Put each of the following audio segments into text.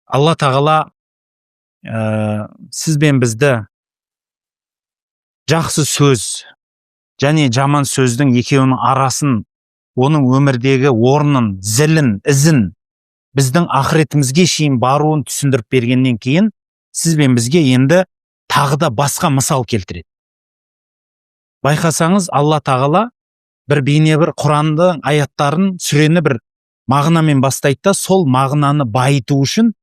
Алла тағала сіз бен бізді жақсы сөз және жаман сөздің екеуінің арасын, оның өмірдегі орнын, зілін, ізін, біздің ақыретімізге шейін баруын түсіндіріп бергеннен кейін, сіз бен бізге енді тағы да басқа мысал келтіреді. Байқасаңыз, Алла тағала бір бейне бір Құрандың аяттарын, сүрені бір мағынамен бастайды да, сол мағынаны байыту үшін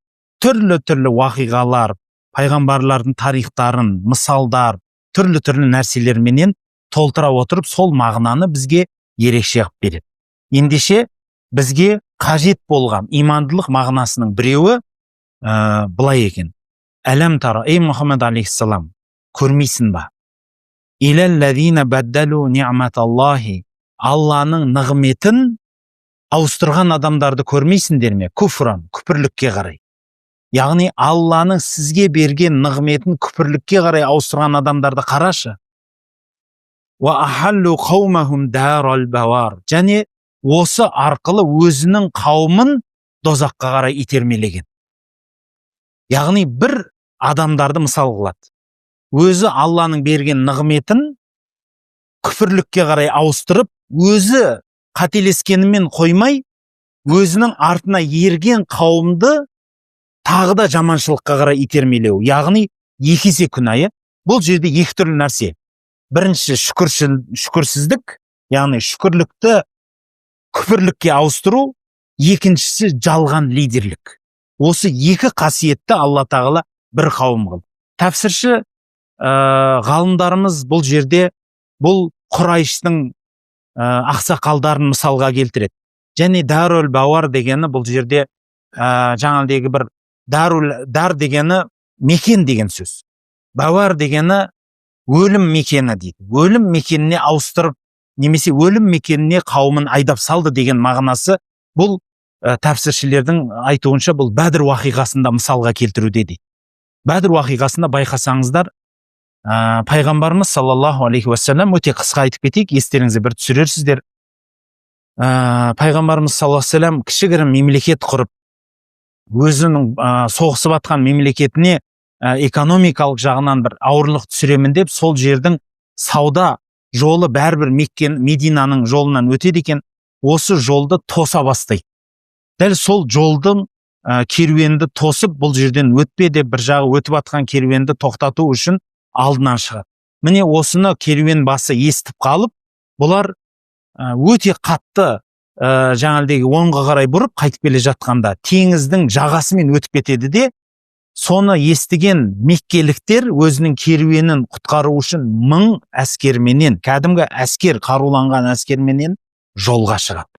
түрлі түрлі уақиғалар, пайғамбарлардың тарихтарын, мысалдар, түрлі түрлі нәрселерменен толтыра отырып, сол мағынаны бізге ерекше қылып береді. Ендеше, бізге қажет болған имандылық мағынасының біреуі былай екен: «Әләм тара», ей Мұхаммед алейхиссалам, көрмейсің ба, «иләлләзина бәддәлу ни'маталлахи», Алланың нығметін ауыстырған адамдарды көрмейсіңдер ме, «куфран», күпірлікке қарай. Яғни Алланың сізге берген нығметін күпірлікке қарай ауыстырған адамдарды қарашы. «Уа ахаллу қаумахум дарал бауар», және осы арқылы өзінің қауымын дозаққа қарай итермелеген. Яғни бір адамдарды мысал қылады: өзі Алланың берген нығметін күпірлікке қарай ауыстырып, өзі қателескенімен қоймай, өзінің артына ерген қауымды тағы да жаманшылыққа қарай итермелеу, яғни екі есе күнә, иә. Бұл жерде екі түрлі нәрсе: бірінші, шүкірсіздік, яғни шүкірлікті күпірлікке ауыстыру; екіншісі, жалған лидерлік. Осы екі қасиетті Алла тағала бір қауым қылды. Тәпсірші ғалымдарымыз бұл жерде бұл Құрайыштың ақсақалдарын мысалға келтіреді. Және дарул бауар дегені бұл жерде жаңағыдегі бір дарул, дар дегені мекен деген сөз, бауар дегені өлім мекені дейді. Өлім мекеніне ауыстырып немесе өлім мекеніне қауымын айдап салды деген мағынасы. Бұл тәпсіршілердің айтуынша, бұл Бәдір уақиғасында мысалға келтіруде дейді. Бәдір уақиғасында байқасаңыздар, пайғамбарымыз саллаллаху алейхи уассалам, өте қысқа айтып кетейік, естеріңізге бір түсірерсіздер, пайғамбарымыз саллаллаху алейхи уассалам кішігірім мемлекет құрып, өзінің соғысып жатқан мемлекетіне экономикалық жағынан бір ауырлық түсіремін деп, сол жердің сауда жолы бәрібір Мекке, Мединаның жолынан өтеді екен. Осы жолды тоса бастайды. Дәл сол жолдың керуенді тосып, бұл жерден өтпе деп, бір жағы өтіп жатқан керуенді тоқтату үшін алдынан шығады. Міне, осыны керуен басы естіп қалып, бұлар өте қатты жаңағыдегі оңға қарай бұрып қайтып келе жатқанда, теңіздің жағасымен өтіп кетеді де, соны естіген меккеліктер өзінің керуенін құтқару үшін 1000 әскерменен, кәдімгі әскер, қаруланған әскерменен жолға шығады.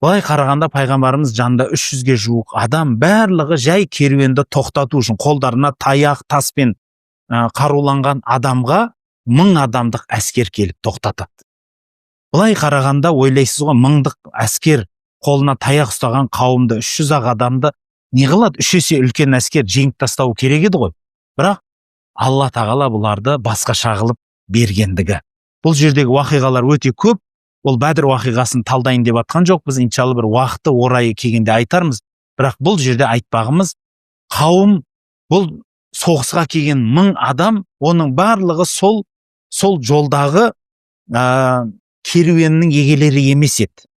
Былай қарағанда, пайғамбарымыз жанында 300-ге жуық адам, барлығы жай керуенді тоқтату үшін қолдарына таяқ таспен қаруланған адамға 1000 адамдық әскер келіп тоқтатады. Былай қарағанда ойлайсыз ғой, мыңдық әскер қолына таяқ ұстаған қауымды, 300 ақ адамды не қылады? Үш есе үлкен әскер жеңіп тастау керек еді ғой. Бірақ Алла тағала бұларды басқаша қылып бергендігі. Бұл жердегі уақиғалар өте көп. Ол Бәдір уақиғасын талдайын деп жатқан жоқпыз, иншалла, бір уақыты орайы келгенде айтармыз. Бірақ бұл жерде айтпағымыз, қауым, бұл соғысқа келген 1000 адам, оның барлығы сол жолдағы керуеннің егелері емес еді,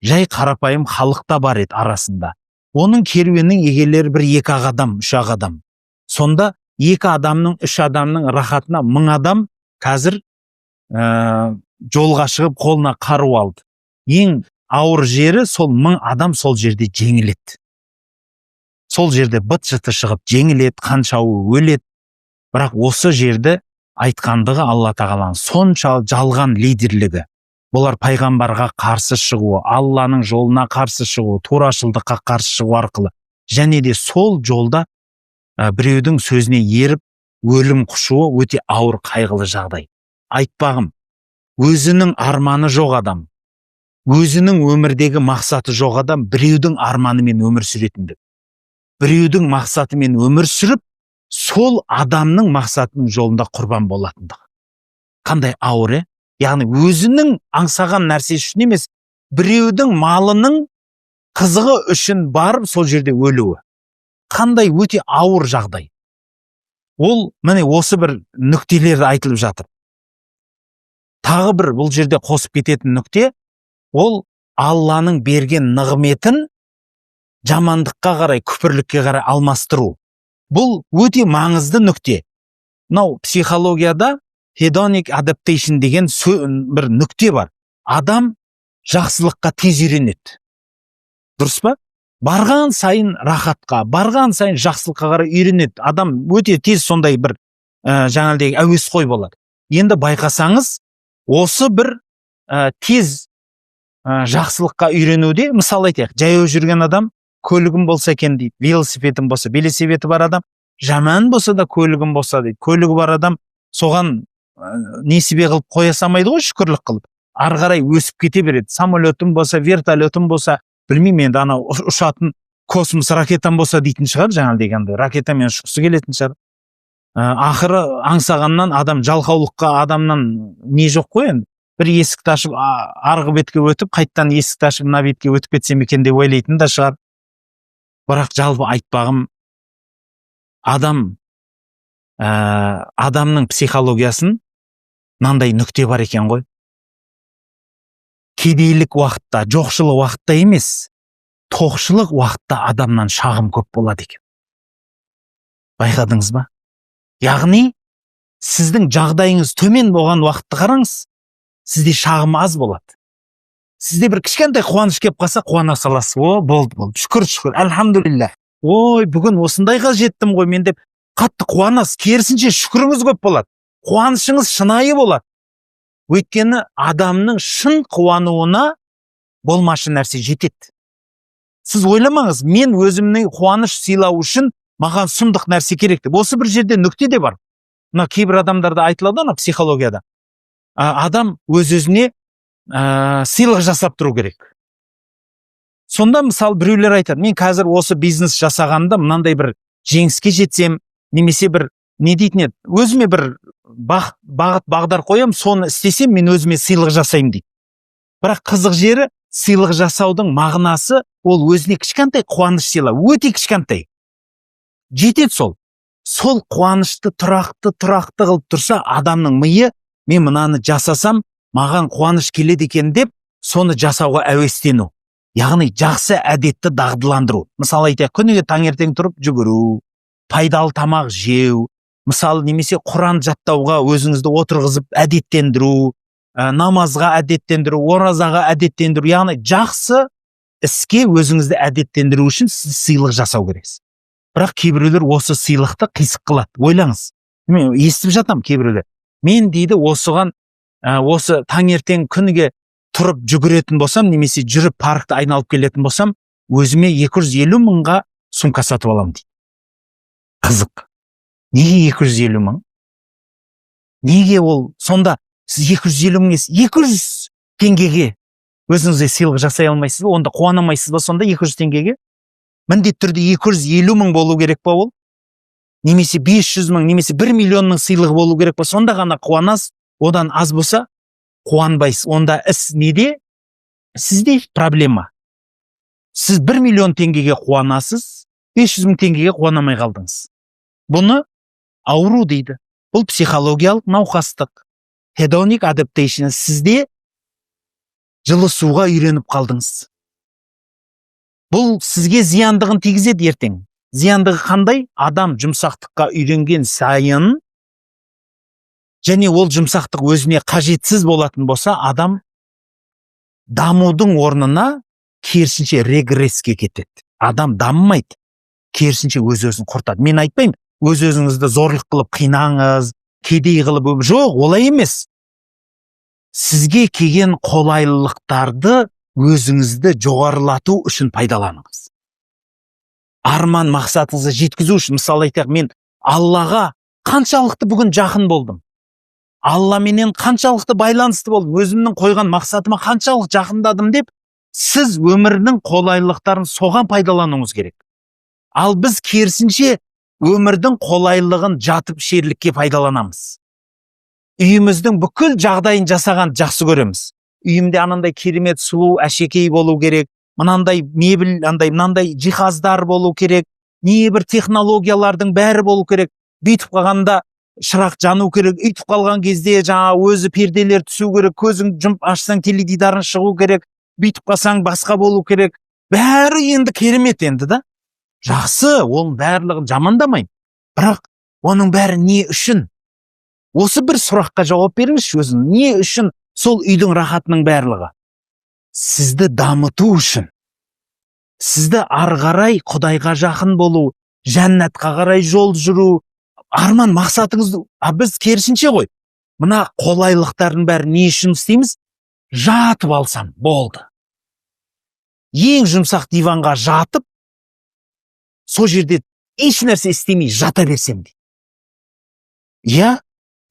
жай қарапайым халық та бар еді арасында. Оның керуеннің егелері бір екі ақ адам, үш ақ адам. Сонда екі адамның, үш адамның рахатына 1000 адам қазір жолға шығып, қолына қару алды. Ең ауыр жері, сол 1000 адам сол жерде жеңіледі, сол жерде быт жыты шығып жеңіледі, қаншауы өледі. Бірақ осы жерді айтқандығы, Алла тағаланың сонша жалған лидерлігі, бұлар пайғамбарға қарсы шығуы, Алланың жолына қарсы шығуы, турашылдыққа қарсы шығу арқылы және де сол жолда біреудің сөзіне еріп өлім құшуы өте ауыр, қайғылы жағдай. Айтпағым, өзінің арманы жоқ адам, өзінің өмірдегі мақсаты жоқ адам біреудің арманымен өмір сүретіндік, біреудің мақсатымен өмір сүріп, сол адамның мақсатының жолында құрбан болатындығы қандай ауыр, е? Яғни өзінің аңсаған нәрсесі үшін емес, біреудің малының қызығы үшін барып сол жерде өлуі. Қандай өте ауыр жағдай ол. Міне, осы бір нүктелер айтылып жатыр. Тағы бір бұл жерде қосып кететін нүкте: ол Алланың берген нығметін жамандыққа қарай, күпірлікке қарай алмастыру. Бұл өте маңызды нүкте. Мынау психологияда hedonic adaptation деген бір нүкте бар. Адам жақсылыққа тез үйренеді, дұрыс па? Барған сайын рахатқа, барған сайын жақсылыққа қарай үйренеді. Адам өте тез сондай бір жаңағыдай әуесқой болады. Енді байқасаңыз, осы бір тез жақсылыққа үйренуде, мысалы айтайық, жаяу жүрген адам көлігім болса екен дейді, велосипедім болса, велосипеді бар адам жаман болса да көлігім болса дейді. Көлігі бар адам соған несібе қылып қоя салмайды ғой, шүкірлік қылып ары қарай өсіп кете береді. Самолетім болса, вертолетім болса, білмеймін енді, анау ұшатын космос ракетам болса дейтін шығар, жаңағыдай андай ракетамен ұшқысы келетін шығар. Ақыры аңсағаннан адам жалқаулыққа, адамнан не жоқ қой енді, бір есікті ашып арғы бетке өтіп, қайтадан есікті ашып мына бетке өтіп кетсем екен деп ойлайтын да шығар. Бірақ жалпы айтпағым, адам адамның психологиясын мынандай нүкте бар екен ғой: кедейлік уақытта, жоқшылық уақытта емес, тоқшылық уақытта адамнан шағым көп болады екен. Байқадыңыз ба? Яғни сіздің жағдайыңыз төмен болған уақытты қараңыз, сізде шағым аз болады. Сізде бір кішкентай қуаныш келіп қалса, қуана саласыз: «О, болды, болды, шүкір, шүкір, альхамдулилля, ой, бүгін осындайға жеттім ғой мен», – деп қатты қуанасыз. Керісінше, шүкіріңіз көп болады, қуанышыңыз шынайы болады. Өйткені адамның шын қуануына болмашы нәрсе жетеді. Сіз ойламаңыз, мен өзімнің қуаныш сыйлау үшін маған сұмдық нәрсе керек деп. Осы бір жерде нүкте де бар. Мына кейбір адамдарда айтылады ана психологияда, адам өз өзіне сыйлық жасап тұру керек. Сонда, мысалы, біреулер айтады: «Мен қазір осы бизнес жасағанда мынандай бір жеңіске жетсем немесе бір не дейтін еді, өзіме бір бағыт бағдар қоямын, соны істесем, мен өзіме сыйлық жасаймын», – дейді. Бірақ қызық жері, сыйлық жасаудың мағынасы ол өзіне кішкентай қуаныш сыйлау, өте кішкентай жетеді. Сол қуанышты тұрақты, тұрақты қылып тұрса, адамның миы мен мынаны жасасам, маған қуаныш келеді екен деп, соны жасауға әуестену, яғни жақсы әдетті дағдыландыру. Мысалы айтайық, күніге таңертең тұрып жүгіру, пайдалы тамақ жеу, мысалы, немесе Құран жаттауға өзіңізді отырғызып әдеттендіру, намазға әдеттендіру, оразаға әдеттендіру. Яғни жақсы іске өзіңізді әдеттендіру үшін сіз сыйлық жасау керексіз. Бірақ кейбіреулер осы сыйлықты қисық қылады. Ойлаңыз, мен естіп жатамын, кейбіреулер мен дейді, осыған осы таңертең күніге тұрып жүгіретін болсам немесе жүріп паркті айналып келетін болсам, өзіме 250 мыңға сумка сатып аламын дейді. Қызық, неге 250 мың? Неге ол сонда сіз 250 мың емес, 200 теңгеге өзіңізге сыйлық жасай алмайсыз ба? Онда қуана алмайсыз ба? Сонда 200 теңгеге міндетті түрде 250 мың болу керек па ол, немесе 500 мың, немесе 1 миллионның сыйлығы болу керек па? Сонда ғана қуанасыз. Одан аз болса, қуанбайсыз. Онда іс неде? Сізде проблема. Сіз 1 миллион теңгеге қуанасыз, 500 мың теңгеге қуана алмай қалдыңыз. Бұны ауру дейді. Бұл психологиялық науқастық, hedonic adaptation. Сізде жылы суға үйреніп қалдыңыз. Бұл сізге зияндығын тигізеді ертең. Зияндығы қандай? Адам жұмсақтыққа үйренген сайын және ол жұмсақтық өзіне қажетсіз болатын болса, адам дамудың орнына керісінше регресске кетеді. Адам дамымайды, керісінше өз өзін құртады. Мен айтпаймын, өз өзіңізді зорлық қылып қинаңыз, кедей қылып жоқ, олай емес. Сізге келген қолайлылықтарды өзіңізді жоғарылату үшін пайдаланыңыз, арман мақсатыңызға жеткізу үшін. Мысалы айтайық, мен Аллаға қаншалықты бүгін жақын болдым, Алламенен қаншалықты байланысты болдым, өзімнің қойған мақсатыма қаншалық жақындадым деп, сіз өмірдің қолайлылықтарын соған пайдалануыңыз керек. Ал біз керісінше өмірдің қолайлылығын жатып ішерлікке пайдаланамыз. Үйіміздің бүкіл жағдайын жасаған жақсы көреміз. Үйімде анандай керемет сұлу әшекей болу керек, мынандай мебель, андай мынандай жиһаздар болу керек. Небір технологиялардың бәрі болу керек. Бүйтіп қалғанда шырақ жану керек, үйтіп қалған кезде жаңа өзі перделер түсу керек, көзің жұмып ашсаң, теледидарың шығу керек, бүйтіп қалсаң, басқа болу керек. Бәрі енді керемет енді да, жақсы, оның барлығын жамандамаймын. Бірақ оның бәрі не үшін? Осы бір сұраққа жауап беріңізші өзің: не үшін сол үйдің рахатының барлығы? Сізді дамыту үшін, сізді ары қарай Құдайға жақын болу, жәннатқа қарай жол жүру, арман мақсатыңызды. А біз керісінше ғой. Мына қолайлықтардың бәрін не үшін істейміз? Жатып алсам болды, ең жұмсақ диванға жатып, сол жерде еш нәрсе істемей жата берсем дейді. Иә,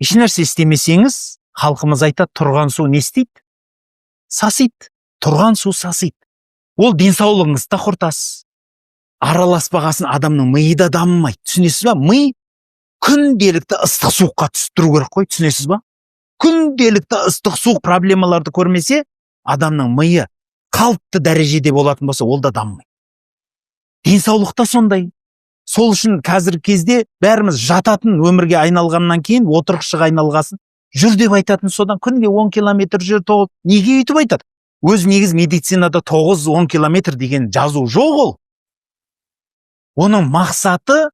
еш нәрсе істемесеңіз, халқымыз айтады: тұрған су не істейді? Сасиды. Тұрған су сасиды. Ол денсаулығыңызды да құртасыз. Араласпағасын, адамның миы да дамымайды, түсінесіз ба? Ми күнделікті ыстық суыққа түсіп тұру керек қой, түсінесіз ба? Күнделікті ыстық суық проблемаларды көрмесе, адамның миы қалыпты дәрежеде болатын болса, ол да дамымайды. Денсаулық та сондай. Сол үшін қазіргі кезде бәріміз жататын өмірге айналғаннан кейін, отырықшыға айналғасын, жүр деп айтатын содан. Күніге 10 километр жүр, 9. Неге өйтіп айтады өзі? Негізі медицинада 9-10 километр деген жазу жоқ. Ол оның мақсаты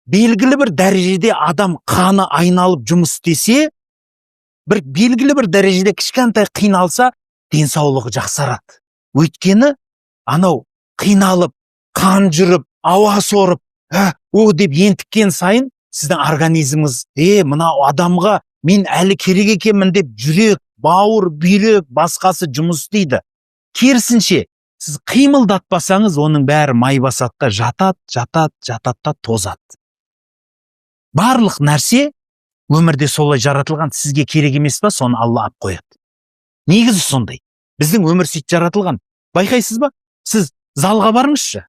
белгілі бір дәрежеде адам қаны айналып жұмыс істесе, бір белгілі бір дәрежеде кішкентай қиналса, денсаулығы жақсарады. Өйткені анау қиналып, қан жүріп, ауа сорып, ә, о деп ентіккен сайын сіздің организміңіз: «Е, мына адамға мен әлі керек екенмін», – деп жүрек, бауыр, бүйрек, басқасы жұмыс істейді. Керісінше, сіз қимылдатпасаңыз, оның бәрі май басады да жатады, жатады, жатады да тозады. Барлық нәрсе өмірде солай жаратылған. Сізге керек емес па, соны Алла алып қояды. Негізі сондай, біздің өмір сөйтіп жаратылған. Байқайсыз ба, сіз залға барыңызшы,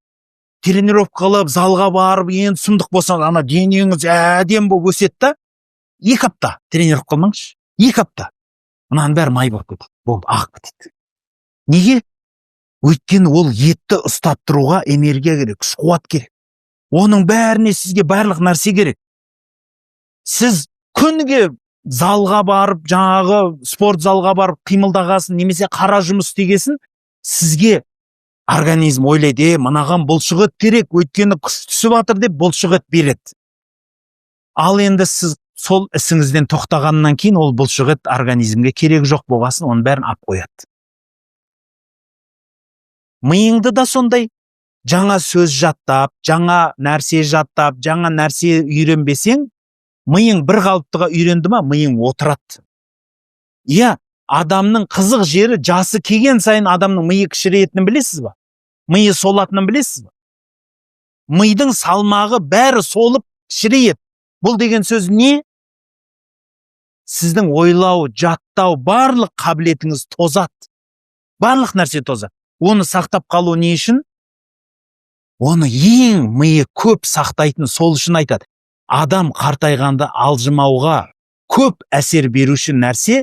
тренировка қылып, залға барып, енді сұмдық болса, ана денеңіз әдемі болып өседі да, 2 апта тренировка қылмаңызшы, 2 апта, мынаның бәрі май болып кетеді, болды, ағып кетеді. Неге? Өйткені ол етті ұстап тұруға энергия керек, күш қуат керек. Оның бәріне сізге барлық нәрсе керек. Сіз күніге залға барып, жаңағы спорт залға барып қимылдағасын немесе қара жұмыс істегесін, сізге организм ойлайды: «Е, мынаған бұлшық ет керек, өйткені күш түсіп жатыр», – деп бұлшық ет береді. Ал енді сіз сол ісіңізден тоқтағаннан кейін, ол бұлшық ет организмге керек жоқ болғасын, оның бәрін алып қояды. Миыңды да сондай. Жаңа сөз жаттап, жаңа нәрсе жаттап, жаңа нәрсе үйренбесең, миың бір қалыптыға үйренді ма, миың отырады. Иә, адамның қызық жері, жасы келген сайын адамның миы кішіреетінін білесіз ба? Миы солатынын білесіз ба? Мидың салмағы, бәрі солып, кішірейеді. Бұл деген сөз не? Сіздің ойлау, жаттау, барлық қабілетіңіз тозады, барлық нәрсе тозады. Оны сақтап қалу не үшін? Оны ең миы көп сақтайтын. Сол үшін айтады, адам қартайғанда алжымауға көп әсер беруші нәрсе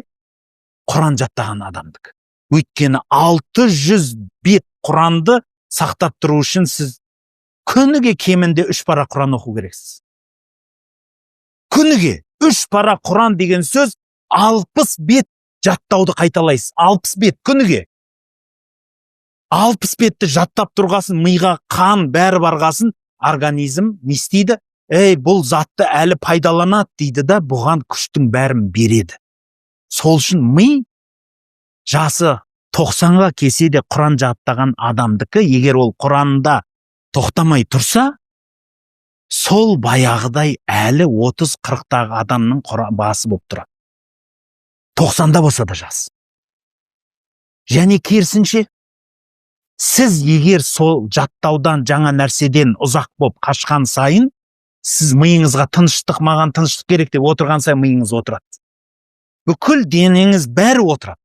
Құран жаттаған адамдікі. Өйткені 600 бет Құранды сақтап тұру үшін сіз күніге кемінде үш пара Құран оқу керексіз. Күніге үш пара Құран деген сөз 60 бет жаттауды қайталайсыз. 60 бет күніге. 60 бетті жаттап тұрғасын, миға қан бәрі барғасын, организм не істейді? «Ей, бұл затты әлі пайдаланады», – дейді да, бұған күштің бәрін береді. Сол үшін ми жасы 90-ға келсе де, Құран жаттаған адамдікі, егер ол Құранда тоқтамай тұрса, сол баяғыдай әлі 30-40-тағы адамның басы болып тұрады, 90-да болса да жас. Және керісінше, сіз егер сол жаттаудан, жаңа нәрседен ұзақ болып қашқан сайын, сіз миыңызға тыныштық, «маған тыныштық керек» деп отырған сайын, миыңыз отырады, бүкіл денеңіз, бәрі отырады.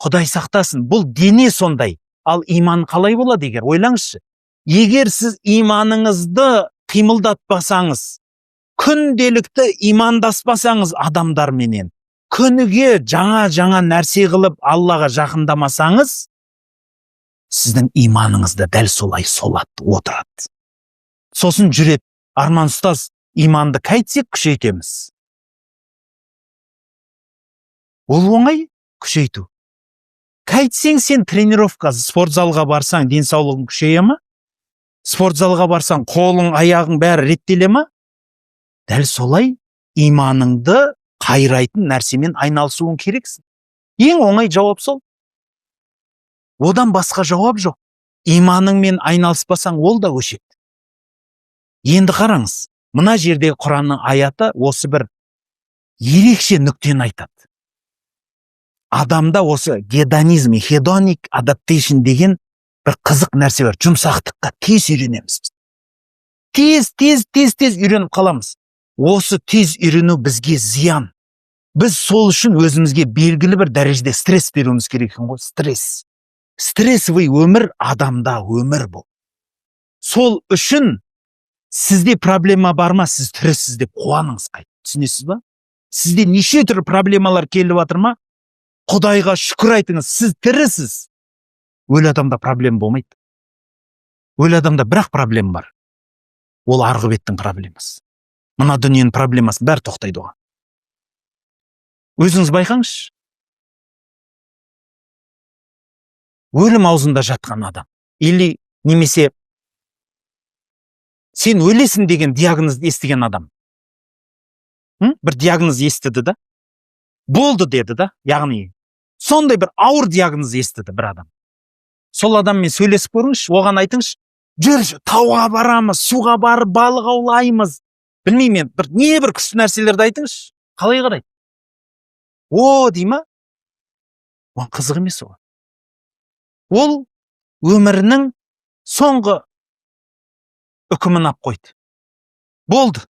Құдай сақтасын, бұл дене сондай. Ал иман қалай болады? Егер ойлаңызшы, егер сіз иманыңызды қимылдатпасаңыз, күнделікті имандаспасаңыз адамдарменен, күніге жаңа жаңа нәрсе қылып Аллаға жақындамасаңыз, сіздің иманыңыз да дәл солай солады, отырады. Сосын жүреді. Арман ұстаз, иманды қайтсек күшейтеміз? Ол оңай күшейту. Қайтсең сен тренировка, спортзалға барсаң, денсаулығың күшейе ма? Спортзалға барсаң, қолың, аяғың бәрі реттеле ма? Дәл солай иманыңды қайрайтын нәрсемен айналысуың керексің. Ең оңай жауап сол. Одан басқа жауап жоқ. Иманыңмен айналыспасаң, ол да өшеді. Енді қараңыз, мына жердегі Құранның аяты осы бір ерекше нүктені айтады. Адамда осы гедонизм, hedonic adaptation деген бір қызық нәрсе бар. Жұмсақтыққа тез үйренеміз біз. Тез, тез, тез, тез үйреніп қаламыз. Осы тез үйрену бізге зиян. Біз сол үшін өзімізге белгілі бір дәрежеде стресс беруіміз керек екен ғой, стресс. Стрессовый өмір адамда өмір бұл. Сол үшін сізде проблема бар ма, сіз тірісіз деп қуаныңыз қайт. Түсінесіз ба? Сізде неше түрлі проблемалар келіп жатыр ма? Құдайға шүкір айтыңыз, сіз тірісіз. Өлі адамда проблема болмайды. Өлі адамда бір-ақ проблема бар. Ол арғы беттің проблемасы. Мына дүниенің проблемасы бәрі тоқтайды оған. Өзіңіз байқаңызшы. Өлім аузында жатқан адам или немесе сен өлесің деген диагнозды естіген адам. Бір диагноз естіді да, болды деді да, яғни сондай бір ауыр диагноз естіді бір адам. Сол адаммен сөйлесіп көріңізші, оған айтыңызшы, жүрші, тауға барамыз, суға барып балық аулаймыз. Білмеймін мен, бір не бір күшті нәрселерді айтыңызшы. Қалай қарайды? О, дей ма? Оған қызық емес оған. Ол өмірінің соңғы үкімін ап қойды. Болды.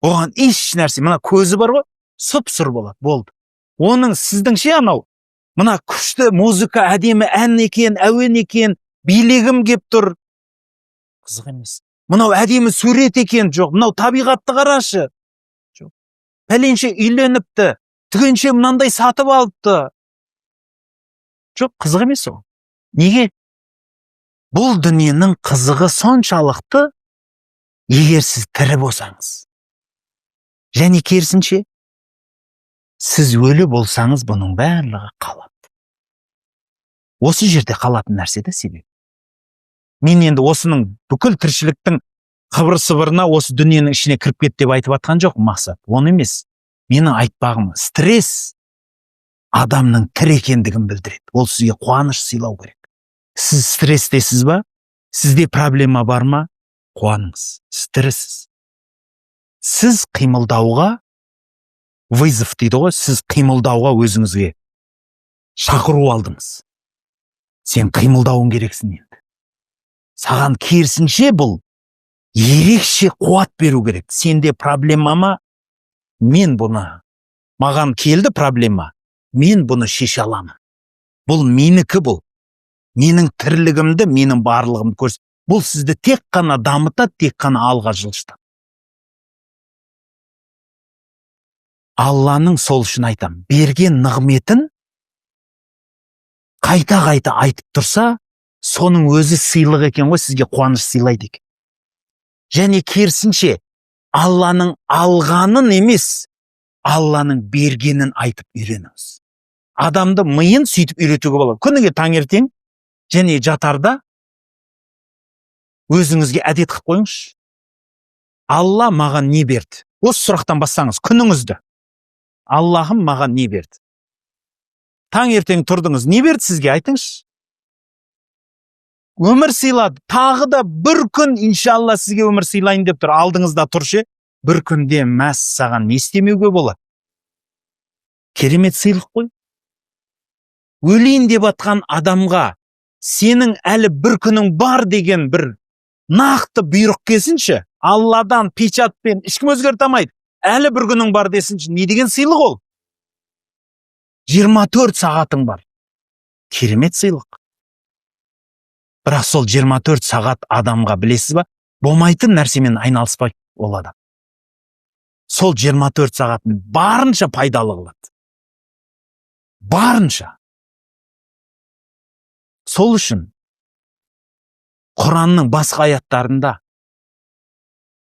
Оған еш нәрсе, мына көзі бар ғой, сұп-сұр болады, болды. Оның сіздіңше анау, мына күшті музыка, әдемі ән екен, әуен екен, билегім кеп тұр. Қызық емес. Мынау әдемі сурет екен, жоқ. Мынау табиғатты қарашы. Жоқ. Пәленше үйленіпті, түгенше мынандай сатып алыпты. Жоқ, қызық емес ол. Неге? Бұл дүниенің қызығы соншалықты, егер сіз тірі болсаңыз. Және керісінше, сіз өлі болсаңыз, бұның барлығы қалады. Осы жерде қалатын нәрсе де себеп. Мен енді осының бүкіл тіршіліктің қыбыр-сыбырына осы дүниенің ішіне кіріп кет деп айтып атқан жоқпын, мақсат. Оны емес. Менің айтпағым, стресс адамның тірі екендігін білдіреді. Ол сізге қуаныш сыйлау керек. Сіз стресстесіз ба? Сізде проблема бар ма? Қуаныңыз. Сіз тірісіз. Сіз қимылдауға вызов дейді ғой, сіз қимылдауға өзіңізге шақыру алдыңыз. Сен қимылдауың керексің енді. Саған керісінше бұл ерекше қуат беру керек. Сенде проблема ма? Мен бұны, маған келді проблема, мен бұны шеше аламын. Бұл менікі бұл. Менің тірлігімді, менің барлығымды көрс. Бұл сізді тек қана дамытады, тек қана алға жылжытады. Алланың сол үшін айтам, берген нығметін қайта-қайта айтып тұрса, соның өзі сыйлық екен ғой, сізге қуаныш сыйлайды екен. Және керісінше, Алланың алғанын емес, Алланың бергенін айтып үйреніңіз. Адамды миын сөйтіп үйретуге болады. Күніге таңертең және жатарда өзіңізге әдет қылып қойыңызшы. Алла маған не берді? Осы сұрақтан бастаңыз күніңізді. Аллахым маған не берді? Таңертең тұрдыңыз, не берді сізге, айтыңызшы? Өмір сыйлады. Тағы да бір күн иншалла сізге өмір сыйлайын деп тұр. Алдыңызда тұршы, бір күнде мәссаған не істемеуге болады? Керемет сыйлық қой. Өлейін деп атқан адамға сенің әлі бір күнің бар деген бір нақты бұйрық келсінші, Алладан печатпен ешкім өзгерте алмайды. Әлі бір күнің бар десінші, не деген сыйлық ол? 24 сағатың бар. Керемет сыйлық. Бірақ сол 24 сағат адамға, білесіз ба, болмайтын нәрсемен айналыспайды ол адам. Сол 24 сағатын барынша пайдалы қылады. Барынша. Сол үшін Құранның басқа аяттарында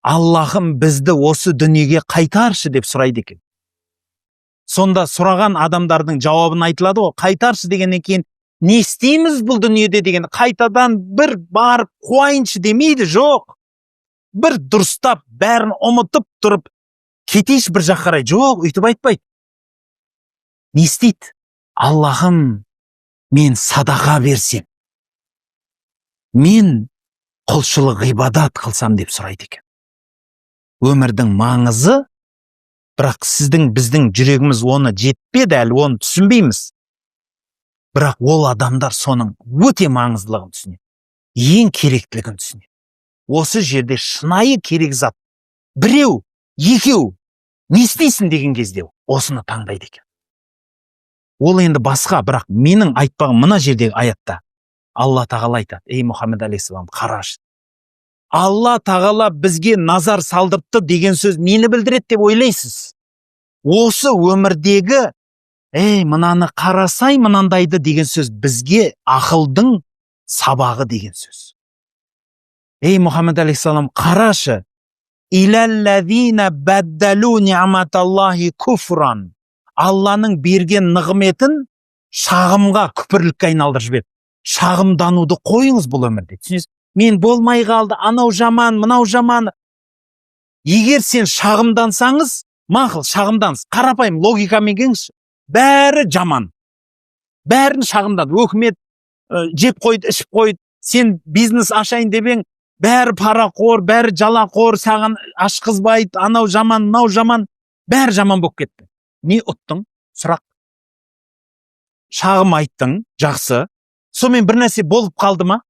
Аллахым, бізді осы дүниеге қайтаршы деп сұрайды екен. Сонда сұраған адамдардың жауабын айтылады ғой. Қайтаршы дегеннен кейін не істейміз бұл дүниеде деген, қайтадан бір барып қуайыншы демейді. Жоқ, бір дұрыстап бәрін ұмытып тұрып кетейінші бір жаққа қарай. Жоқ, өйтіп айтпайды. Не істейді? Аллахым, мен садақа берсем, мен құлшылық, ғибадат қылсам деп сұрайды екен. Өмірдің маңызы, бірақ сіздің, біздің жүрегіміз оны жетпеді әлі, оны түсінбейміз. Бірақ ол адамдар соның өте маңыздылығын түсінеді, ең керектілігін түсінеді. Осы жерде шынайы керек зат біреу, екеу, не істейсің деген кезде осыны таңдайды екен. Ол енді басқа, бірақ менің айтпағым, мына жердегі аятта Алла Тағала айтады: «Ей, Мұхаммед алейхисалам, қарашы, Алла Тағала бізге назар салдыртты деген сөз нені білдіреді деп ойлайсыз? Осы өмірдегі, ей, мынаны қарасай, мынандайды деген сөз, бізге ақылдың сабағы деген сөз. Ей, Мұхаммед алейхисалам, қарашы, иләлләзина бәддәлу ни'маталлахи куфран, Алланың берген нығметін шағымға, күпірлікке айналдырып жіберді. Шағымдануды қойыңыз бұл өмірде, түсінесіз? Мен болмай қалды, анау жаман, мынау жаман. Егер сен шағымдансаңыз, мақұл, шағымданыңыз. Қарапайым логикамен келіңізші: бәрі жаман, бәрін шағымдан. Өкімет жеп қойды, ішіп қойды. Сен бизнес ашайын деп ең, бәрі парақор, бәрі жалақор, саған ашқызбайды. Анау жаман, мынау жаман, бәрі жаман болып кетті. Не ұттың? Сұрақ. Шағым айттың, жақсы, сонымен бір нәрсе болып қалды ма?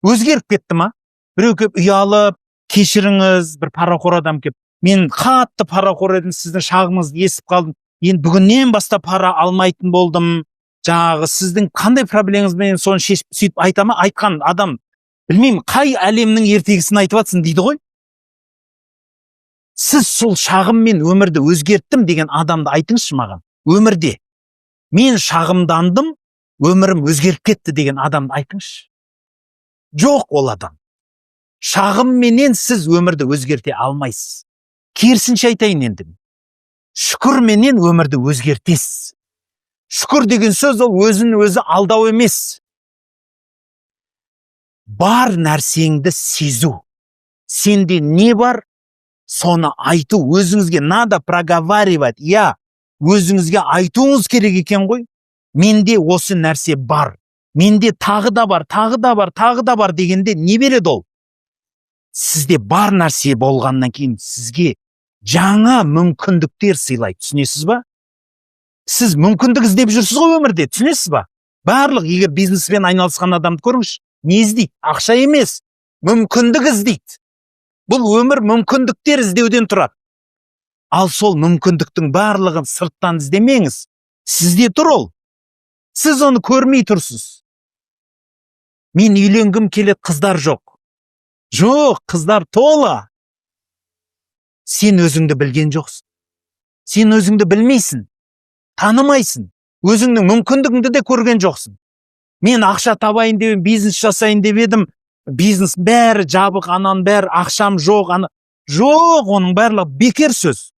Өзгеріп кетті ма? Біреу келіп ұялып, кешіріңіз, бір парақор адам келіп, мен қатты парақор едім, сіздің шағымыңызды естіп қалдым, енді бүгіннен бастап пара алмайтын болдым, жаңағы сіздің қандай проблемаңызбен, соны шешіп, сөйтіп айта ма? Айтқан адам, білмеймін, қай әлемнің ертегісін айтып жатсың дейді ғой. Сіз сол шағыммен өмірді өзгерттім деген адамды айтыңызшы маған. Өмірде мен шағымдандым, өмірім өзгеріп кетті деген адамды айтыңызшы. Жоқ ол адам. Шағымменен сіз өмірді өзгерте алмайсыз. Керісінше айтайын енді, шүкірменен өмірді өзгертесіз. Шүкір деген сөз ол өзін өзі алдау емес, бар нәрсеңді сезу, сенде не бар, соны айту өзіңізге. Надо проговаривать, иә, өзіңізге айтуыңыз керек екен ғой: менде осы нәрсе бар, менде тағы да бар, тағы да бар, тағы да бар дегенде не береді ол? Сізде бар нәрсе болғаннан кейін сізге жаңа мүмкіндіктер сыйлайды, түсінесіз ба? Сіз мүмкіндік іздеп жүрсіз ғой өмірде, түсінесіз ба? Барлық, егер бизнеспен айналысқан адамды көріңізші, не іздейді? Ақша емес, мүмкіндік іздейді. Бұл өмір мүмкіндіктер іздеуден тұрады. Ал сол мүмкіндіктің барлығын сырттан іздемеңіз, сізде тұр ол, сіз оны көрмей тұрсыз. Мен үйленгім келеді, қыздар жоқ. Жоқ, қыздар тола. Сен өзіңді білген жоқсың, сен өзіңді білмейсің, танымайсың, өзіңнің мүмкіндігіңді де көрген жоқсың. Мен ақша табайын деп едім, бизнес жасайын деп едім, бизнес бәрі жабық, ананың бәрі, ақшам жоқ, ана жоқ. Оның барлығы бекер сөз,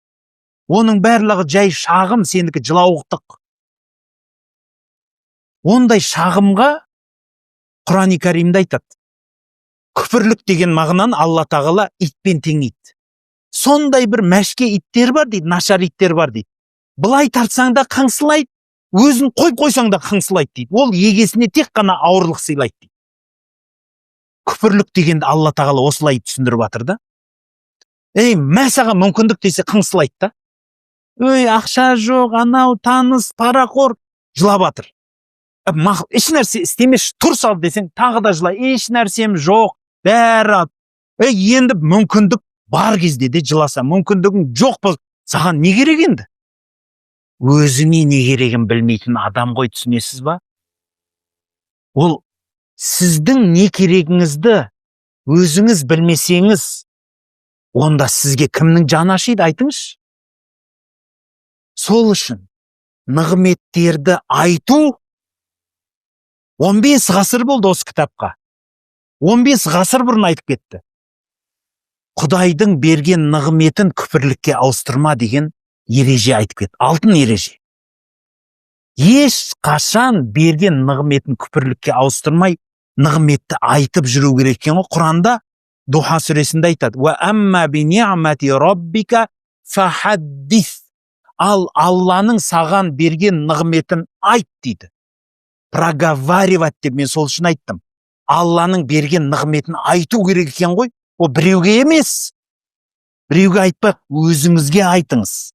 оның барлығы жай шағым, сенікі жылауықтық. Ондай шағымға Құрани Кәрімде айтады, күпірлік деген мағынаны Алла Тағала итпен теңейді. Сондай бір мәшке иттер бар дейді, нашар иттер бар дейді. Былай тартсаң да қаңсылайды, өзін қойып қойсаң да қаңсылайды дейді. Ол егесіне тек қана ауырлық сыйлайды дейді. Күпірлік дегенді Алла Тағала осылай түсіндіріп жатыр да. Ей, мә саған мүмкіндік десе, қыңсылайды да: ей, ақша жоқ, анау таныс парақор, жылап жатыр. Мақұл, еш нәрсе істемеші, тұр сал десең, тағы да жылай, еш нәрсем жоқ, бәрі. Ей, енді мүмкіндік бар кезде де жыласа, мүмкіндігің жоқ бол, саған не керек енді? Өзіңе не керегін білмейтін адам ғой, түсінесіз ба? Ол сіздің не керегіңізді өзіңіз білмесеңіз, онда сізге кімнің жаны ашиды, айтыңызшы? Сол үшін нығметтерді айту. 15 ғасыр болды осы кітапқа, 15 ғасыр бұрын айтып кетті. Құдайдың берген нығметін күпірлікке ауыстырма деген ереже айтып кетті. Алтын ереже. Ешқашан берген нығметін күпірлікке ауыстырмай, нығметті айтып жүру керек екен ғой. Құранда Духа сүресінде айтады: «Уа амма би ни'мати раббика фахаддис». Ал Алланың саған берген нығметін айт дейді. Проговаривать деп мен сол үшін айттым. Алланың берген нығметін айту керек екен ғой. Ол біреуге емес. Біреуге айтпай, өзіңізге айтыңыз.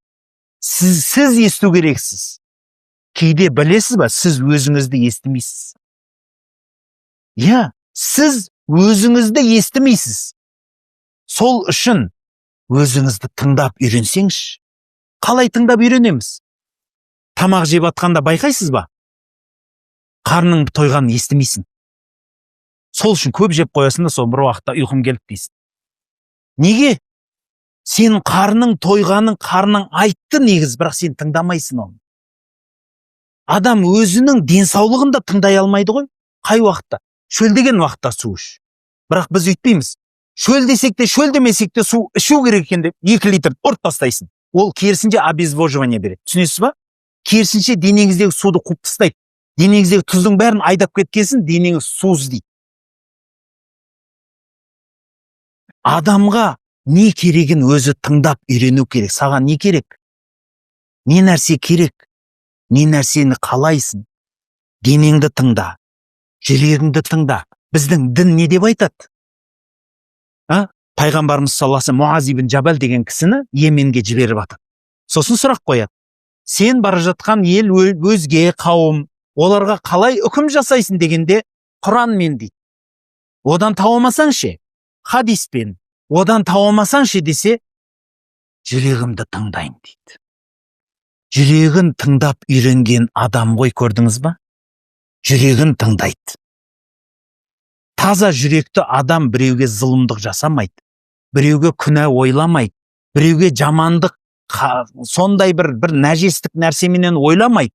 Сіз есту керексіз. Кейде білесіз ба, сіз өзіңізді естімейсіз. Иә, сіз өзіңізді естімейсіз. Сол үшін өзіңізді тыңдап үйренсеңізші. Қалай тыңдап үйренеміз? Тамақ жеп жатқанда байқайсыз ба? Қарның тойғанын естімейсің. Сол үшін көп жеп қоясың да, сол бір уақытта ұйқым келді дейсің. Неге? Сенің қарның тойғанын қарның айтты негіз, бірақ сен тыңдамайсың оны. Адам өзінің денсаулығын да тыңдай алмайды ғой. Қай уақытта? Шөлдеген уақытта су іш. Бірақ біз өйтпейміз. Шөлдесек те, шөлдемесек те су ішу керек екен деп 2 литр ұрып тастайсың. Ол керісінше обезвоживание береді. Түсінесіз ба? Керісінше денеңіздегі суды қуып тастайды. Денеңіздегі тұздың бәрін айдап кеткесін, денеңіз су іздейді. Адамға не керегін өзі тыңдап үйрену керек. Саған не керек? Не нәрсе керек? Не нәрсені қалайсың? Денеңді тыңда, жүрегіңді тыңда. Біздің дін не деп айтады? А? Пайғамбарымыз саллаллаху алейхи Муаз ибн Жабал деген кісіні Йеменге жіберіп жатыр. Сосын сұрақ қояды. Сен бара жатқан ел өзге қауым, оларға қалай үкім жасайсың дегенде, Құранмен дейді. Одан таба алмасаң ше? Хадиспен. Одан таба алмасаң ше десе, жүрегімді тыңдаймын дейді. Жүрегін тыңдап үйренген адам ғой, көрдіңіз ба? Жүрегін тыңдайды. Таза жүректі адам біреуге зұлымдық жасамайды, біреуге күнә ойламайды, біреуге жамандық, сондай бір нәжестік нәрсеменен ойламайды.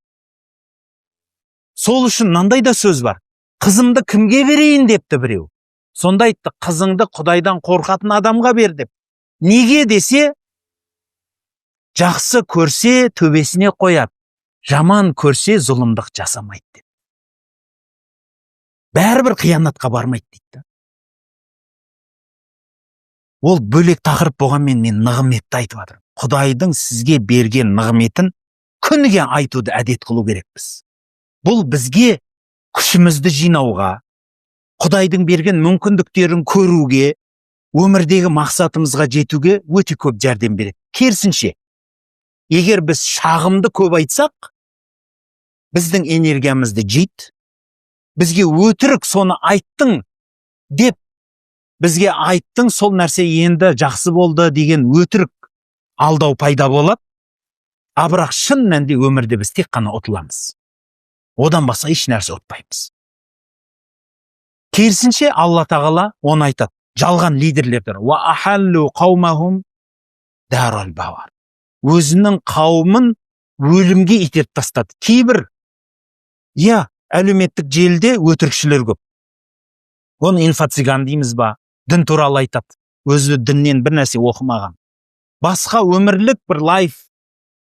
Сол үшін мынандай да сөз бар. Қызымды кімге берейін депті біреу. Сонда айтты, қызыңды Құдайдан қорқатын адамға бер деп. Неге десе, жақсы көрсе төбесіне қояды, жаман көрсе зұлымдық жасамайды деп. Бәрібір қиянатқа бармайды дейді. Ол бөлек тақырып болғанмен, мен нығметті айтып жатырмын. Құдайдың сізге берген нығметін күніге айтуды әдет қылу керекпіз. Бұл бізге күшімізді жинауға, Құдайдың берген мүмкіндіктерін көруге, өмірдегі мақсатымызға жетуге өте көп жәрдем береді. Керісінше, егер біз шағымды көп айтсақ, біздің энергиямызды жейді, бізге өтірік соны айттың деп, бізге айттың, сол нәрсе енді жақсы болды деген өтірік алдау пайда болады. А бірақ шын мәнінде өмірде біз тек қана ұтыламыз. Одан басқа еш нәрсе ұтпаймыз. Керісінше Алла Тағала оны айтады. Жалған лидерлер «Уа ахаллу қаумахум дарал бауар». Өзінің қауымын өлімге итеріп тастады. Кейбір, иә, әлеуметтік желіде өтірікшілер көп. Оны инфо-цыган дейміз ба? Дін туралы айтады. Өзі діннен бір нәрсе оқымаған. Басқа өмірлік бір лайф,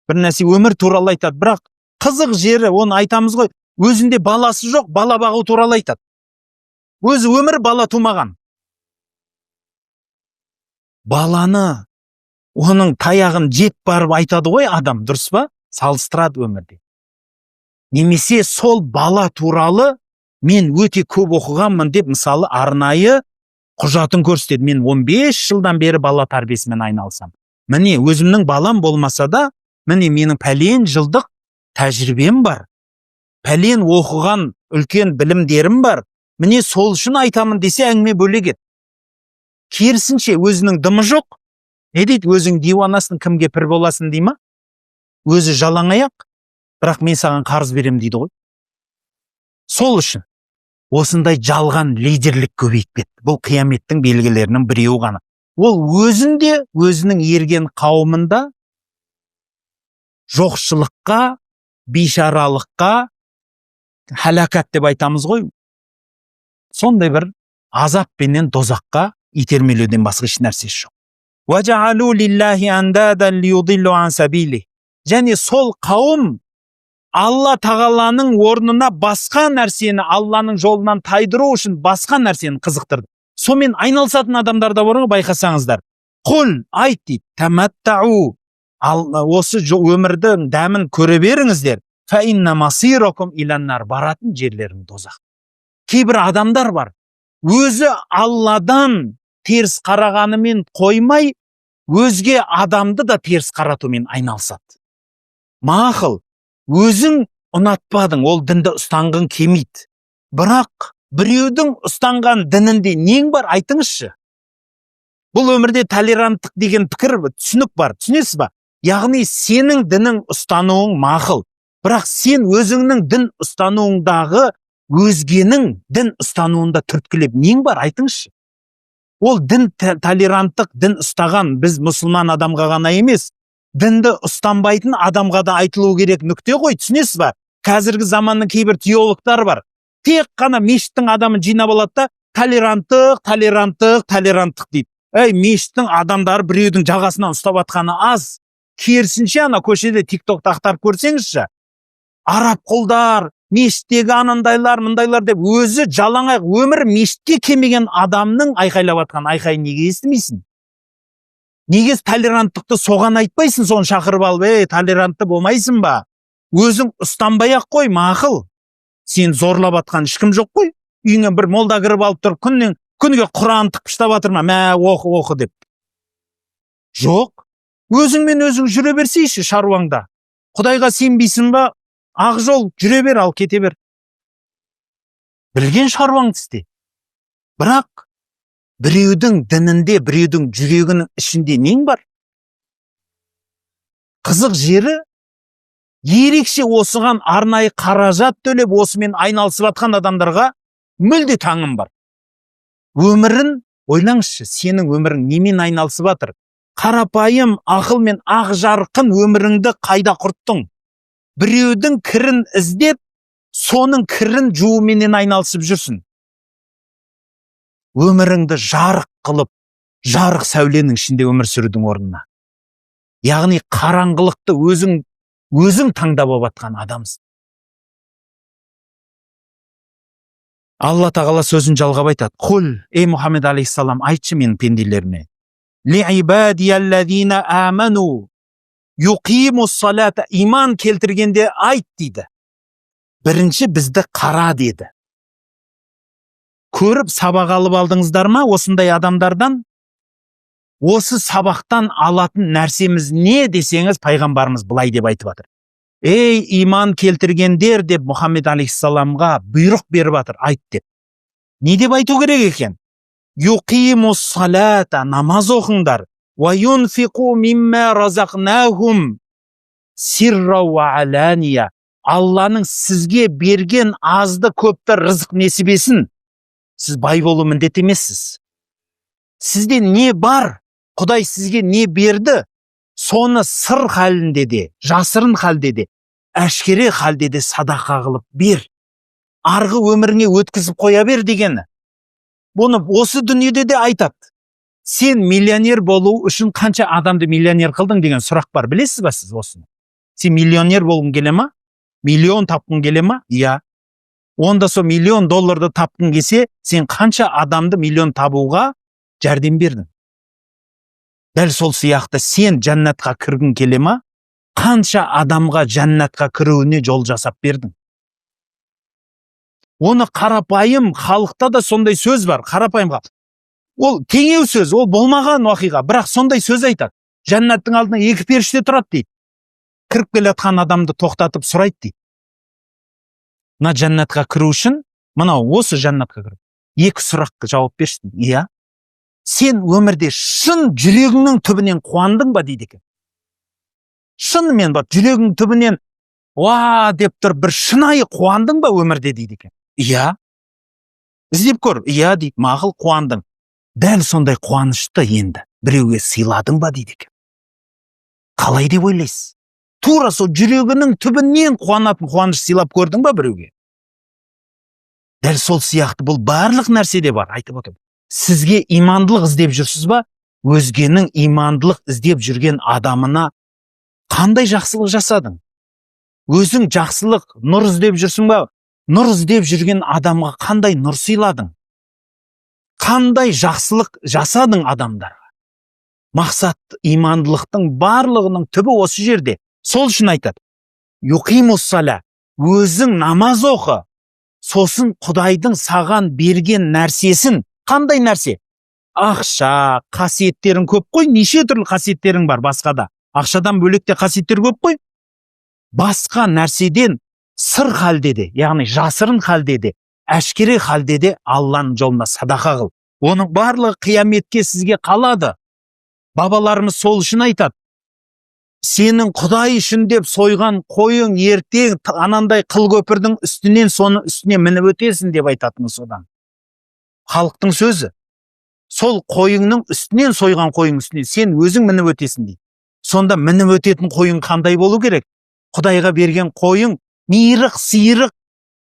бір нәрсе өмір туралы айтады. Бірақ қызық жері, оны айтамыз ғой, өзінде баласы жоқ, бала бағу туралы айтады. Өзі өмір бала тумаған. Баланы оның таяғын жеп барып айтады ғой адам, дұрыс па? Салыстырады өмірде. Немесе сол бала туралы мен өте көп оқығанмын деп, мысалы, арнайы құжатын көрсетеді. Мен 15 жылдан бері бала тәрбиесімен айналысамын. Міне, өзімнің балам болмаса да, міне менің пәлен жылдық тәжірибем бар. Пәлен оқыған үлкен білімдерім бар. Міне сол үшін айтамын десе, әңгіме бөлек еді. Керісінше өзінің дымы жоқ. Не дейді? Өзің диуанасың, кімге пір боласың дей ма? Өзі жалаң аяқ, бірақ мен саған қарыз беремін дейді ғой. Сол үшін осындай жалған лидерлік көбейіп кетті. Бұл қияметтің белгілерінің біреуі ғана. Ол өзінде, өзінің ерген қауымында жоқшылыққа, бейшаралыққа, халакат деп айтамыз ғой. Сондай бір азап пенен дозаққа итермелеуден басқа еш нәрсесі жоқ. وَجَعَلُوا لِلَّهِ أَنْدَادًا لِيُضِلُّوا عَنْ سَبِيلِهِ. Және сол қауым Алла тағаланың орнына басқа нәрсені, Алланың жолынан тайдыру үшін басқа нәрсені қызықтырды. Сонымен айналысатын адамдар да бар ғой, байқасаңыздар. Құл айт дейді, тәмәттау, осы өмірдің дәмін көре беріңіздер. Фә инна масиракум иланнар, баратын жерлерің тозақ. Кейбір адамдар бар, өзі Алладан теріс қарағанымен қоймай, өзге адамды да теріс қаратумен айналысады. Мақұл, өзің ұнатпадың, ол дінді ұстанғың келмейді. Бірақ біреудің ұстанған дінінде нең бар, айтыңызшы. Бұл өмірде толеранттық деген пікір, түсінік бар, түсінесіз ба? Яғни сенің дінің ұстануың мақұл, бірақ сен өзіңнің дін ұстануыңдағы өзгенің дін ұстануында түрткілеп нең бар, айтыңызшы. Ол дін толеранттық дін ұстаған біз мұсылман адамға ғана емес, дінді ұстанбайтын адамға да айтылу керек нүкте ғой, түсінесіз ба? Қазіргі заманның кейбір теологтары бар, тек қана мешіттің адамын жинап алады да, толеранттық, толеранттық, толеранттық дейді. Ей, мешіттің адамдары біреудің жағасынан ұстап атқаны аз. Керісінше, ана көшеде тиктокты ақтарып көрсеңізші, араб құлдар, мешіттегі анандайлар, мындайлар деп өзі жалаң аяқ өмір мешітке келмеген адамның айқайлап атқан айқайын неге естімейсің? Неге толеранттықты соған айтпайсың, соны шақырып алып, ей, толерантты болмайсың ба? Өзің ұстанбай ақ қой, мақұл. Сен зорлап атқан ешкім жоқ қой. Үйіңе бір молда кіріп алып тұрып, күннен күніге Құран тықпыштап жатыр ма, мә, оқы, оқы деп? Жоқ. Өзіңмен өзің жүре берсейші шаруаңда. Құдайға сенбейсің ба? Ақ жол, жүре бер, ал кете бер. Білген шаруаңды істе. Бірақ біреудің дінінде, біреудің жүрегінің ішінде нең бар? Қызық жері, ерекше осыған арнайы қаражат төлеп, осымен айналысып жатқан адамдарға мүлде таңым бар. Өмірін ойлаңызшы, сенің өмірің немен айналысып жатыр? Қарапайым ақыл мен ақ жарқын өміріңді қайда құрттың? Біреудің кірін іздеп, соның кірін жууменен айналысып жүрсің. Өміріңді жарық қылып, жарық сәуленің ішінде өмір сүрудің орнына. Яғни қараңғылықты өзің таңдап алып жатқан адамсың. Алла тағала сөзін жалғап айтады. Құл, ей Мұхаммед алейхиссалам, айтшы менің пенделеріме. Ли'ибадияллазина аману юқимус салата, иман келтіргенде айт дейді. Бірінші бізді қара деді. Көріп сабақ алып алдыңыздар ма осындай адамдардан? Осы сабақтан алатын нәрсеміз не десеңіз, пайғамбарымыз былай деп айтып жатыр. Ей, иман келтіргендер деп Мұхаммед алейхиссаламға бұйрық беріп жатыр, айт деп. Не деп айту керек екен? Юқимус салата, намаз оқыңдар. Уа юнфиқу мимма разақнахум сирра уа алания. Алланың сізге берген азды көпті рызық несібесін, сіз бай болу міндет емессіз. Сізде не бар, Құдай сізге не берді, соны сыр халінде де, жасырын халде де, әшкере халде де садақа қылып бер. Арғы өміріңе өткізіп қоя бер дегені. Бұны осы дүниеде де айтады. Сен миллионер болу үшін қанша адамды миллионер қылдың деген сұрақ бар, білесіз ба сіз осыны? Сен миллионер болғың келе ма? Миллион тапқың келе ма? Иә. Онда сол миллион долларды тапқың келсе, сен қанша адамды миллион табуға жәрдем бердің? Дәл сол сияқты сен жәннатқа кіргің келе ма? Қанша адамға жәннатқа кіруіне жол жасап бердің? Оны қарапайым халықта да сондай сөз бар, қарапайым халық. Ол теңеу сөз, ол болмаған уақиға, бірақ сондай сөз айтады. Жәннаттың алдына екі періште тұрады дейді. Кіріп келе жатқан адамды тоқтатып сұрайды дейді. Мына жәннатқа кіру үшін, мынау осы жәннатқа кіру. Екі сұраққа жауап берші дейді. Иә. Сен өмірде шын жүрегіңнің түбінен қуандың ба дейді екен. Шынымен бар, жүрегің түбінен уа деп тұр, бір шынайы қуандың ба өмірде дейді екен. Иә. Іздеп көр. Иә дейді, мақұл, қуандың. Дәл сондай қуанышты енді біреуге сыйладың ба дейді екен. Қалай деп ойлайсыз? Тура сол жүрегінің түбінен қуанатын қуаныш сыйлап көрдің ба біреуге? Дәл сол сияқты бұл барлық нәрседе бар, айтып отырмын. Сізге имандылық іздеп жүрсіз ба? Өзгенің имандылық іздеп жүрген адамына қандай жақсылық жасадың? Өзің жақсылық, нұр іздеп жүрсің ба? Нұр іздеп жүрген адамға қандай нұр сыйладың? Қандай жақсылық жасадың адамдарға? Мақсат имандылықтың барлығының түбі осы жерде. Сол үшін айтады: юқимуссала, өзің намаз оқы, сосын Құдайдың саған берген нәрсесін, қандай нәрсе? Ақша, қасиеттерің көп қой, неше түрлі қасиеттерің бар басқада. Ақшадан бөлек те қасиеттер көп қой. Басқа нәрседен сыр халде де, яғни жасырын халде де, әшкере халде де Алланың жолында садақа қыл. Оның барлығы қияметке сізге қалады. Бабаларымыз сол үшін айтады: сенің Құдай үшін деп сойған қойың ертең анандай қыл көпірдің үстінен, соның үстіне мініп өтесің деп айтатыны содан. Халықтың сөзі. Сол қойыңның үстінен, сойған қойың үстінен сен өзің мініп өтесің дейді. Сонда мініп өтетін қойың қандай болу керек? Құдайға берген қойың миырық, сиырық,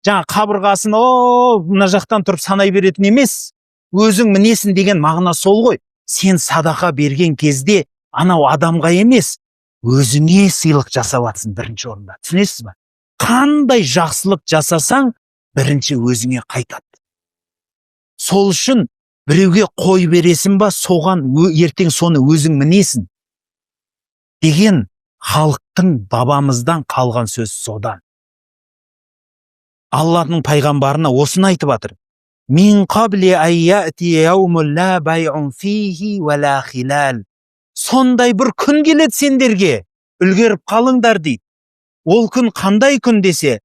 жаңа қабырғасын о мына жақтан тұрып санай беретін емес. Өзің мінесің деген мағына сол ғой. Сен садақа берген кезде анау адамға емес, өзіңе сыйлық жасап жатсың бірінші орында. Түсінесіз ба? Қандай жақсылық жасасаң, бірінші өзіңе қайтады. Сол үшін біреуге қой бересің ба, соған ертең соны өзің мінесің деген халықтың, бабамыздан қалған сөз содан. Алланың пайғамбарына осыны айтып жатыр: мин қабли ай яти яумун ла байъун фихи уа ла хилал. Сондай бір күн келеді сендерге, үлгеріп қалыңдар дейді. Ол күн қандай күн десе,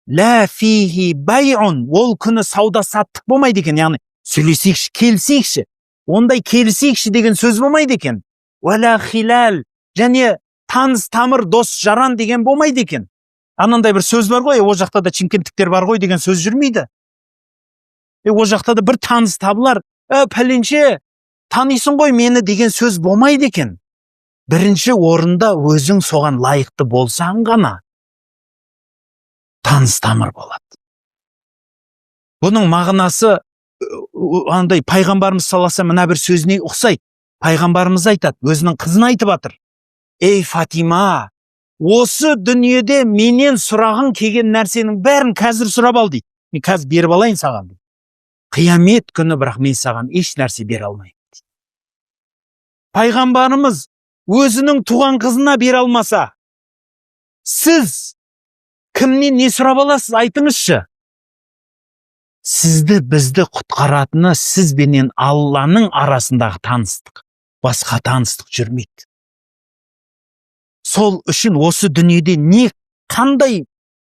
ла фихи байъун, ол күні сауда саттық болмайды екен, яғни сөйлесейікші, келісейікші, ондай келісейікші деген сөз болмайды екен. Уа ла хилал, және таныс тамыр, дос жаран деген болмайды екен. Анандай бір сөз бар ғой, ол жақта да чимкенттіктер бар ғой деген сөз жүрмейді. Ол жақта да бір таныс табылар, пәленше, танисың ғой мені деген сөз болмайды екен. Бірінші орында өзің соған лайықты болсаң ғана таныс тамыр болады. Бұның мағынасы андай пайғамбарымыз саллаллаху алейхи мына бір сөзіне ұқсайды. Пайғамбарымыз айтады, өзінің қызын айтып жатыр: ей Фатима, осы дүниеде менен сұрағың келген нәрсенің бәрін қазір сұрап ал дейді, мен қазір беріп алайын саған дейді. Қиямет күні бірақ мен саған еш нәрсе бере алмаймын дейді. Пайғамбарымыз өзінің туған қызына бере алмаса, сіз кімнен не сұрап аласыз, айтыңызшы? Сізді, бізді құтқаратыны сіз бенен Алланың арасындағы таныстық, басқа таныстық жүрмейді. Сол үшін осы дүниеде не қандай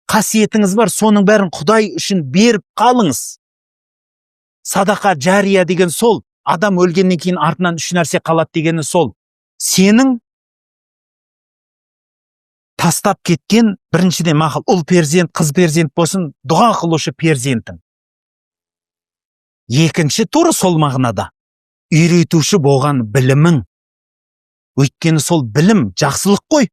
қасиетіңіз бар, соның бәрін Құдай үшін беріп қалыңыз. Садақа жария деген сол. Адам өлгеннен кейін артынан үш нәрсе қалады дегені сол. Сенің тастап кеткен, біріншіден, мақұл, ұл перзент, қыз перзент болсын, дұға қылушы перзентің. Екінші, тура сол мағынада, үйретуші болған білімің. Өйткені сол білім жақсылық қой.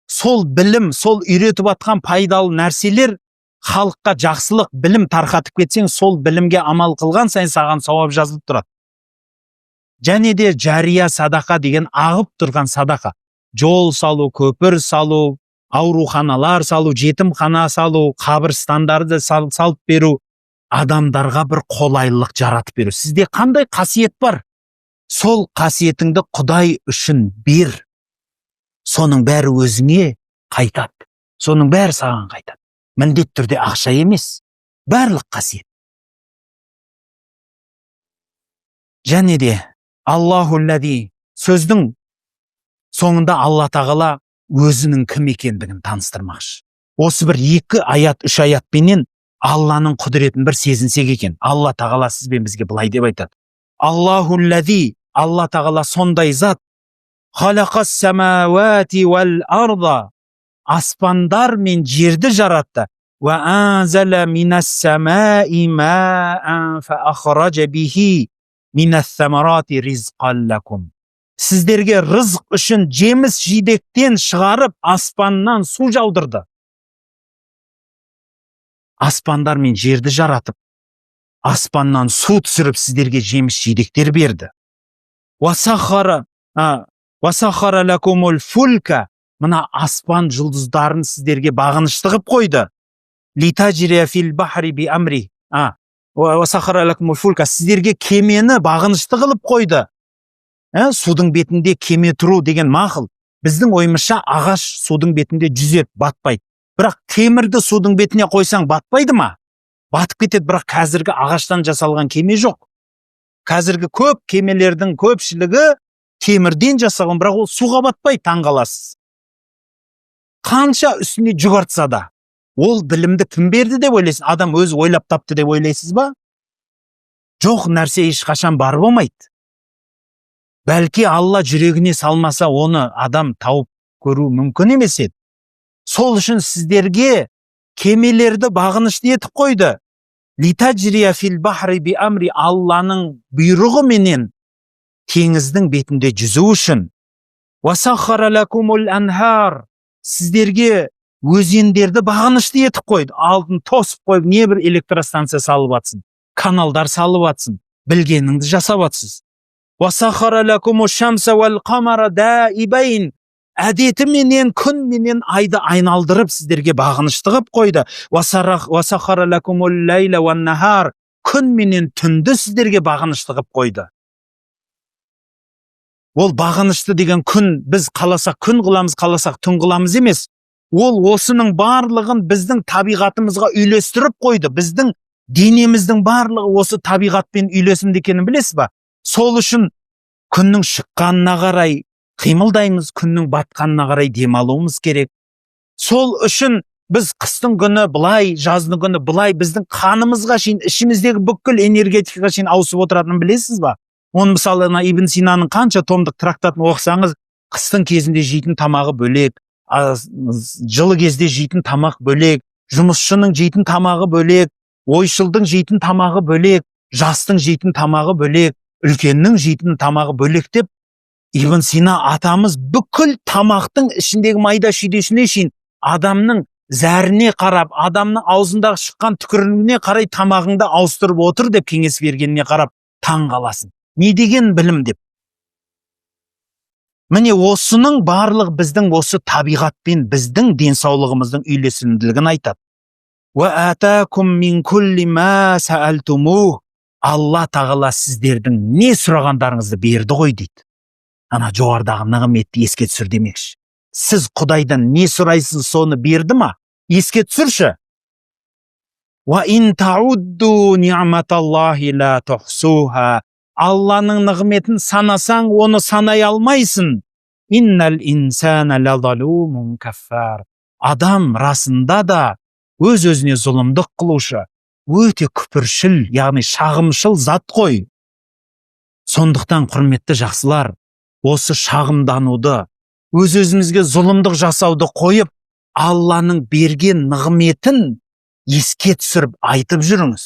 Сол білім, сол үйретіп атқан пайдалы нәрселер, халыққа жақсылық, білім тарқатып кетсең, сол білімге амал қылған сайын саған сауап жазылып тұрады. Және де жария садақа деген ағып тұрған садақа. Жол салу, көпір салу, ауруханалар салу, жетімхана салу, қабірстандарды салып беру, адамдарға бір қолайлылық жаратып беру. Сізде қандай қасиет бар? Сол қасиетіңді Құдай үшін бер. Соның бәрі өзіңе қайтады. Соның бәрі саған қайтады. Міндетті түрде ақша емес, барлық қасиет. Және де Аллаху ләзи, сөздің соңында Алла тағала өзінің кім екендігін таныстырмақшы. Осы бір екі аят, үш аятпенен Алланың құдіретін бір сезінсек екен. Алла тағала сіз бен бізге былай деп айтады: Аллаху ләзи, Алла тағала сондай зат, халақас самауати уәл арда, аспандар мен жерді жаратты. Уа анзала минас самаи маан фа ахража бихи минас самарати ризқан лакум. Сіздерге рызық үшін жеміс жидектен шығарып, аспаннан су жаудырды. Аспандар мен жерді жаратып, аспаннан су түсіріп, сіздерге жеміс жидектер берді. Уасахара уасахара лакумул фулька, мына аспан жұлдыздарын сіздерге бағынышты қылып қойды. Литажрия фил бахри би амри. Уасахара лакумул фулька, сіздерге кемені бағынышты қылып қойды. Судың бетінде кеме тұру деген мақұл. Біздің ойымызша, ағаш судың бетінде жүзеді, батпайды. Бірақ темірді судың бетіне қойсаң, батпайды ма? Батып кетеді. Бірақ қазіргі ағаштан жасалған кеме жоқ. Қазіргі көп кемелердің көпшілігі темірден жасалған, бірақ ол суға батпайды, таңғаласыз. Қанша үстіне жүк артса да. Ол білімді кім берді деп ойлайсыз? Адам өзі ойлап тапты деп ойлайсыз ба? Жоқ нәрсе ешқашан бар болмайды. Бәлки, Алла жүрегіне салмаса, оны адам тауып көру мүмкін емес еді. Сол үшін сіздерге кемелерді бағынышты етіп қойды. Литажрия фил бахри би амри, Алланың бұйрығыменен теңіздің бетінде жүзу үшін. Уасахара лакумул анхар, сіздерге өзендерді бағынышты етіп қойды. Алдын тосып қойып, не бір электростанция салып атсын, каналдар салып атсын, білгеніңді жасап атсыз. Уасахара лакуму шамса уәл қамара даибайн, әдетіменен күн менен айды айналдырып, сіздерге бағынышты қылып қойды. Уасахара лакумул лайла уан нахар, күн менен түнді сіздерге бағынышты қылып қойды. Ол бағынышты деген күн біз қаласақ күн қыламыз, қаласақ түн қыламыз емес. Ол осының барлығын біздің табиғатымызға үйлестіріп қойды. Біздің денеміздің барлығы осы табиғатпен үйлесімді екенін білесіз ба? Сол үшін күннің шыққанына қарай қимылдаймыз, күннің батқанына қарай демалуымыз керек. Сол үшін біз қыстың күні былай, жаздың күні былай, біздің қанымызға шейін, ішіміздегі бүкіл энергетикаға шейін ауысып отыратынын білесіз ба? Оны, мысалы, ана Ибн Синаның қанша томдық трактатын оқысаңыз, қыстың кезінде жейтін тамағы бөлек, жылы кезде жейтін тамақ бөлек, жұмысшының жейтін тамағы бөлек, ойшылдың жейтін тамағы бөлек, жастың жейтін тамағы бөлек, үлкеннің жейтін тамағы бөлек деп Ибн Сина атамыз бүкіл тамақтың ішіндегі майда шүйдесіне шейін, адамның зәріне қарап, адамның аузындағы шыққан түкірігіне қарай тамағыңды ауыстырып отыр деп кеңес бергеніне қарап таң қаласың. Не деген білім деп. Міне, осының барлығы біздің осы табиғатпен біздің денсаулығымыздың үйлесімділігін айтады. Уа атакум мин кулли ма саалтумух, Алла тағала сіздердің не сұрағандарыңызды берді ғой дейді. Ана жоғарыдағы нығметті еске түсір демекші. Сіз Құдайдан не сұрайсыз, соны берді ма? Еске түсірші. Уа ин таудду ни'маталлахи ла тухсуха, Алланың нығметін санасаң, оны санай алмайсың. Иннал инсана лазалумун каффар, адам расында да өз өзіне зұлымдық қылушы, өте күпіршіл, яғни шағымшыл зат қой. Сондықтан, құрметті жақсылар, осы шағымдануды, өз өзімізге зұлымдық жасауды қойып, Алланың берген нығметін еске түсіріп айтып жүріңіз.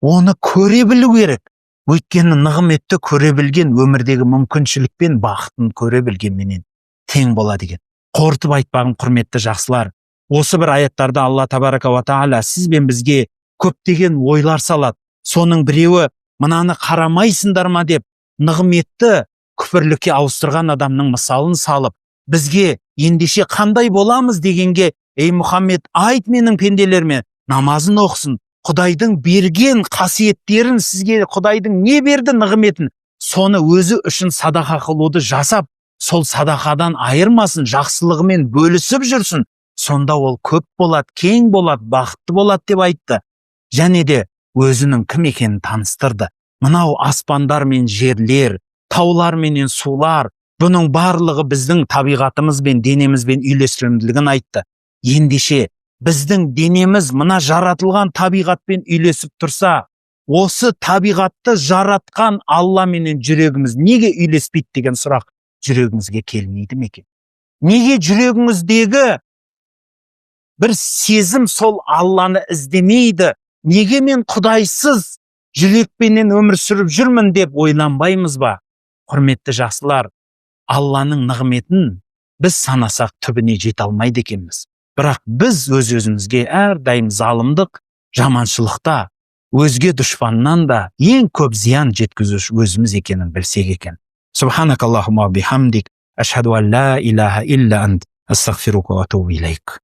Оны көре білу керек. Өйткені нығметті көре білген өмірдегі мүмкіншілік пен бақытын көре білгенменен тең болады екен. Қорытып айтпағым, құрметті жақсылар, осы бір аяттарда Алла табарака уа тағала сіз бен бізге көптеген ойлар салады. Соның біреуі: мынаны қарамайсыңдар ма деп, нығметті күпірлікке ауыстырған адамның мысалын салып, бізге ендеше қандай боламыз дегенге, ей Мұхаммед, айт, менің пенделеріме намазын оқысын, Құдайдың берген қасиеттерін, сізге Құдайдың не берді нығметін, соны өзі үшін садақа қылуды жасап, сол садақадан айырмасын, жақсылығымен бөлісіп жүрсін, сонда ол көп болады, кең болады, бақытты болады деп айтты. Және де өзінің кім екенін таныстырды. Мынау аспандар мен жерлер, таулар менен сулар, бұның барлығы біздің табиғатымыз бен денемізбен үйлесімділігін айтты. Ендеше біздің денеміз мына жаратылған табиғатпен үйлесіп тұрса, осы табиғатты жаратқан Алла менен жүрегіміз неге үйлеспейді деген сұрақ жүрегіңізге келмейді ме екен? Неге жүрегіңіздегі бір сезім сол Алланы іздемейді? Неге мен құдайсыз жүрекпенен өмір сүріп жүрмін деп ойланбаймыз ба? Құрметті жақсылар, Алланың нығметін біз санасақ, түбіне жете алмайды екенбіз. Бірақ біз өз өзімізге әрдайым залымдық, жаманшылықта өзге дұшпаннан да ең көп зиян жеткізуші өзіміз екенін білсек екен. Субханакаллахумма бихамдик, ашхаду ан ла илаха илля ант, астагфирука ва атубу илейк.